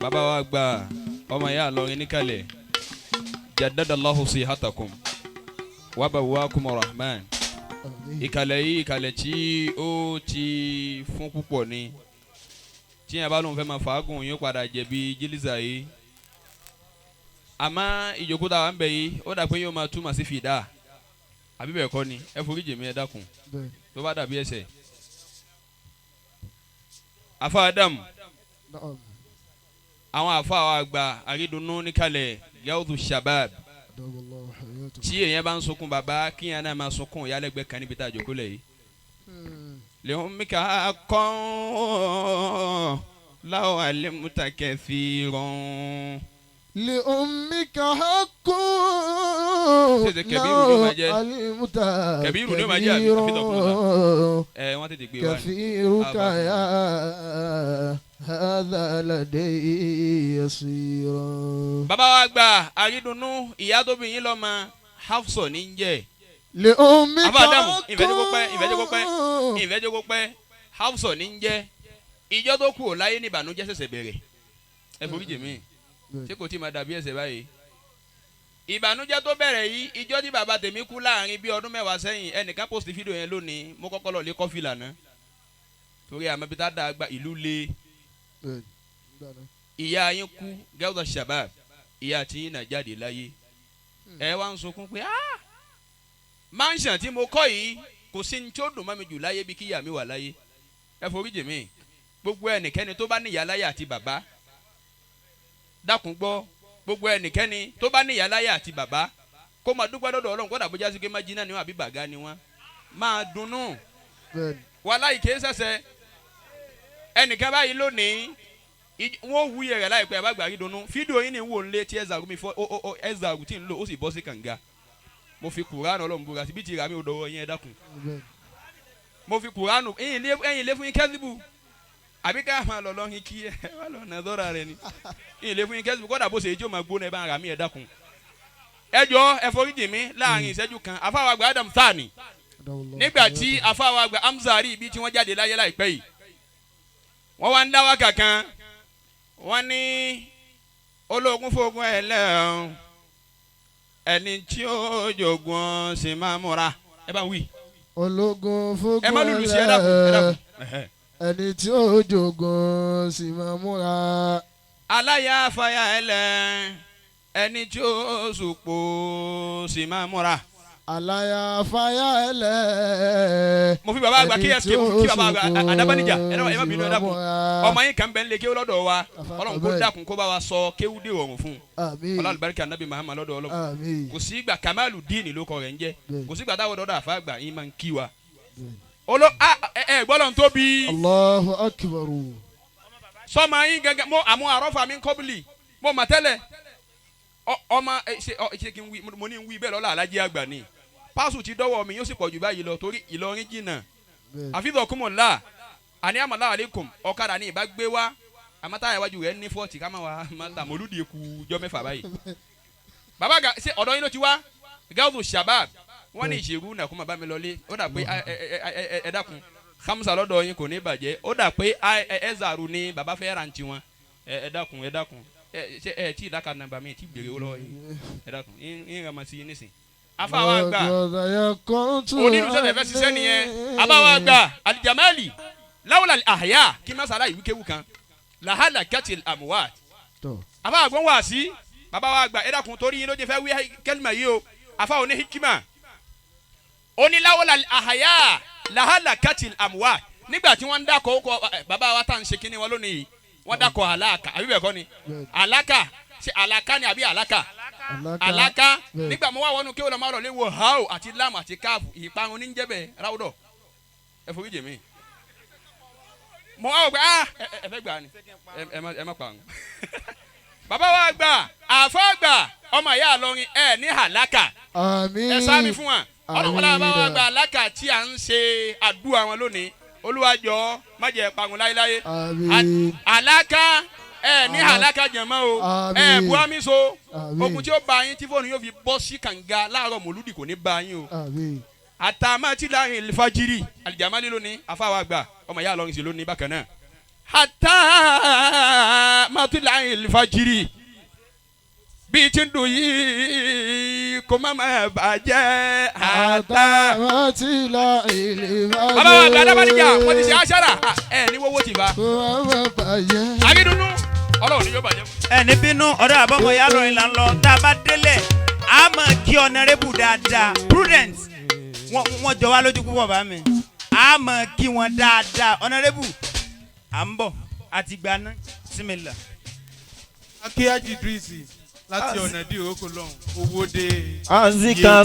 Bàbá wa gba ọmọ ìyá Ìlọrin níkàlẹ̀, jadadallahu sihatakum wabawakum rahman. Ìkàlẹ̀ yìí, ìkàlẹ̀ tí ó ti fún púpọ̀ ni. Tí yẹn bá lóun fẹ́ máa fàágùn, yóò padà jẹ̀bi jílísà yìí. Àmọ́ ìjókòó tá a wà ń bẹ̀ yìí, ó dà pé yóò máa túmọ̀ sí fìdá, àbí bẹ́ẹ̀ kọ́ ni? Ẹ forí jèmi, ẹ dákun, tó bá dàbí ẹsẹ̀. Afa Adam, àwọn afa wa àgbà àrídùnnú níkàlẹ̀, Gawuthu Shabab, tí èèyàn bá ń sunkún bàbá, kí èèyàn náà máa sunkún ìyálẹ́gbẹ́ kan níbi tá a jókòó lẹ̀ yìí. Lèhùnmíkà kọ́ láwọn àlẹ́múta kathiran. لأمك حق. Ṣé Kẹ̀bírù ni ó máa jẹ́? علمت. Kẹ̀bírù ni ó máa jẹ́ àbí àfihàn? Ẹ wọ́n tètè gbé wa ni. كثيرك آه. يا هذا لدي يسير. Bàbá wa gba àrídùnnú, ìyá tó bí yín lọ́mọ, Hafsọ ní ń jẹ́. لأمك Àbá Ádámù, ìfẹ́ jẹ́ kó pẹ́, ìfẹ́ jẹ́ kó pẹ́. حق. Ìfẹ́ jẹ́ kó pẹ́. Hafsọ ní ń jẹ́. Ìjọ tó kù ò láyé ní ìbànújẹ́ ṣẹ̀ṣẹ̀ bẹ̀rẹ̀. Ẹ forí jì mí, ṣé kò tí ì máa dàbí ẹsẹ̀ báyìí? Ìbànújẹ́ tó bẹ̀rẹ̀ yìí, ìjọ tí bàbá tèmi kú láàrin bí ọdún 10 sẹ́yìn, ẹnìkan post fídíò yẹn lónìí. Mo kọ́kọ́ lọ lé kọ́fì lànà torí àmọ́ ibi tá a dà gba ìlú lé. Ìyá yín kú, Gawuthu Shabab, ìyá tí yín náà jáde láyé, ẹ wá ń sunkún pé, "Ah, mansion tí mo kọ́ yìí, kò sí ní tí ó dùn mọ́ mi jù láyé bí kíyà mi wà láyé." Ẹ forí jì mí, gbogbo ẹnikẹ́ni tó bá níyà láyé àti bàbá, dákun gbọ́, gbogbo ẹnikẹ́ni tó bá níyà láyé àti bàbá, kó máa dúpẹ́ lọ́dọ̀ Ọlọ́run. Kódà bójá sí pé má jiná ni wọn àbí bàgá ni wọn, máa dunnú. Wàláhì, kìí ṣẹ̀ṣẹ̀ ẹnìkan báyìí lónìí. Wọ́n wúyẹ̀ rẹ̀ láìpẹ́. Àbágbà rí dunnú, fídíò yín ni wò ń lé tí ẹ̀zàrú mi fọ́ ó ẹ̀zàrú tí ń lò, ó sì bọ́ sí kànga. Mo fi Kùránù Ọlọ́run búra síbi tí ìrà mi ò dọwọ́ yín. Ẹ dákun, mo fi Kùránù ẹ̀yìn lé fún yín kẹ́sìbù, àbí ká máa lọ lọ́hìn kí ẹ wá lọ nà dọ́ra rẹ ni. Ẹ̀yìn lé fún yín kẹ́sìbù, kọ́dà bó ṣe ijó máa gbóná, ẹ bá ń rà mí. Ẹ dákun, ẹ jọ, ẹ foríjì mi láàrin ìṣẹ́jú kan. Afáwa àgbà Adam Thani, nígbà tí afáwa àgbà Hamza rí ibi tí wọ́n jáde láyé láìpẹ́ yìí, wọ́n wá ń dá wákà kan. Wọ́n ní ológun fógun ẹ̀ lẹ́hìn, ẹni tí ó jogun sì máa múra. Ẹ bá ń wí. Ológun fógun. Ẹ má lùlù sí, ẹ dákun, ẹ dákun. Ẹhẹ́. Ẹni tí ó jogun sì máa múra. Aláya fàyà ẹlẹ, ẹni tí ó sùpò sì máa múra. Àlàyé fàyà ẹlẹ. Mo fi bàbá àgbà KSK, mo fi kí bàbá àgbà Àdábánijà. Ẹ má bínú, ẹ dákun. Ọmọ yín kan bẹ́ẹ̀ ń lé kéwú lọ́dọ̀ wa. Ọlọ́run kó dákun, kó bá wa sọ kéwú dé rọrùn fún un. Àmín. Ọlọ́run àlùbáríkà Nabi Muhammad lọ́dọ̀ Ọlọ́run. Àmín. Kò sí ìgbà, Kamalu Díìnì ló kọ rẹ̀ ń jẹ́. Kò sí ìgbà táwọn dọ́dọ̀ àfa àgbà yín máa ń kí wa. Olo a ẹ ẹ gbọ́dọ̀ ń tóbi. Allahu akbar. Sọmọ yín gẹ́gẹ́ mo àmú àrọ́fà mi ń kọ́bìlì mo mà tẹ́lẹ̀. Ọmọ ẹ ṣe ọ ṣe kí n wí, mo ní n wí bẹ́ẹ̀ lọ́la. Alájí àgbà ni pásù ti dọ́wọ́ mi, yóò sì pọ̀ jù báyìí lọ torí Ìlọrin jìnnà. Àfihàn kúmọ̀ ńlá àní àmàlà àlékún. Ọ̀kadà ní ìbá gbé wá, àmọ́ táyà iwájú rẹ̀ ní fọ́ọ̀tì ká má wá má ta mọ̀lúdì eku jọ 6 báyìí. Bàbá ga ṣe ọ̀dọ́ yín ló ti wá, Gawuthu Shabab. Wọ́n ní ìṣègùn náà kó má bá mi lọlé. Ó dà pé ẹ ẹ ẹ ẹ dákun, hamsa lọ́dọ̀ yín kò ní bàjẹ́. Ó dà pé ẹ ẹ zaru ni bàbá fẹ́ ra ntí wọn. Ẹ ẹ dákun, ẹ dákun, ẹ ṣe ẹ tí ìdáka nàmbà mi tí gbèrè ó lọ́wọ́ yín. Ẹ dákun, yín rẹ̀ mà sí yín nísìn. Afa wa gbà onílù sẹsẹ fẹ́ ṣiṣẹ́ nìyẹn. Abawa gbà alijamali lawla àyà kí masala ìwé kéwù kan làhálà kẹtì amuwaat. Afa àgbọn wá sí baba wa gbà, ẹ dákun, torí yín ló jẹ fẹ́ wí kẹlima yìí o. Afa òní hikima oní lawla àyà làhálà kẹtì amuwaat. Nígbà tí wọ́n ń dákọ̀ ó kọ baba wa tá à ń ṣe kínní wọn lónìí yìí, wọ́n dákọ̀ àlàkà, àbí bẹ́ẹ̀ kọ́ ni? Àlàkà, ṣe àlàkà ni àbí àlàkà? Àlàkà. Nígbà mo wá wọnú kéwòn lọ́mọ àlọ́ lé wo hao àti lam àti káàfù, ìparun ní jẹ́bẹ̀ ráwùdọ̀. Ẹ forí jì mí. Mo wá wò pé, ah, ẹ ẹ fẹ́ gbà ni, ẹ má parun. Bàbá wa gbà, àfọ́ gbà, ọmọ ìyá àlọrin ẹ ní àlàkà. Àmín. Ẹ sáámi fún wa. Ọlọ́pàá, bàbá wa Àmín. gbà, àlàkà tí à ń ṣe àdúrà wọn lónìí, Olúwàjọ má jẹ́ parun láéláé. Àmín. Àlàkà, ẹ ní àlàkà jẹ̀mọ́ o. Ẹ Àmín. buhami so. Àmín. Ogun tí ó bá yín tí fóònù yóò fi bọ́ sí kànga láàárọ̀ mòlúdì kò ní bá yín o. Àmín. Àtàmátì láàrin ìfajiri alijamali lónìí, afáwa gbà, ọmọ ìyá àlọrin sí lónìí bákan náà. Hatta matula ilfajiri bí tí ń dùn yìí kò má má bàjẹ́ hatta. Àtàmátìlá ìlú Bàbá wa àgbà Adábánijà, wọ́n ti ṣe aṣára ẹ ní wọ́wọ́ tì bá. Kò má má bàjẹ́. Akíndùnnú Ọlọ́run ní yóò bàjẹ́. Ẹni bínú ọ̀dọ̀ àbọ̀mọ̀ yà lọ́rin là ń lọ. Tá a bá délẹ̀, a máa kí ọ̀nàrẹ́bù dáadáa. Prudent, wọ́n jọ wá lójú púpọ̀ bá mi. A máa kí wọn dáadáa. Ọ̀nàrẹ́bù, à ń bọ̀ àti gbaná símìlà. Akíyájì Idrisi láti ọ̀nà dí òrókò lọ́hùn owó dé. Azika.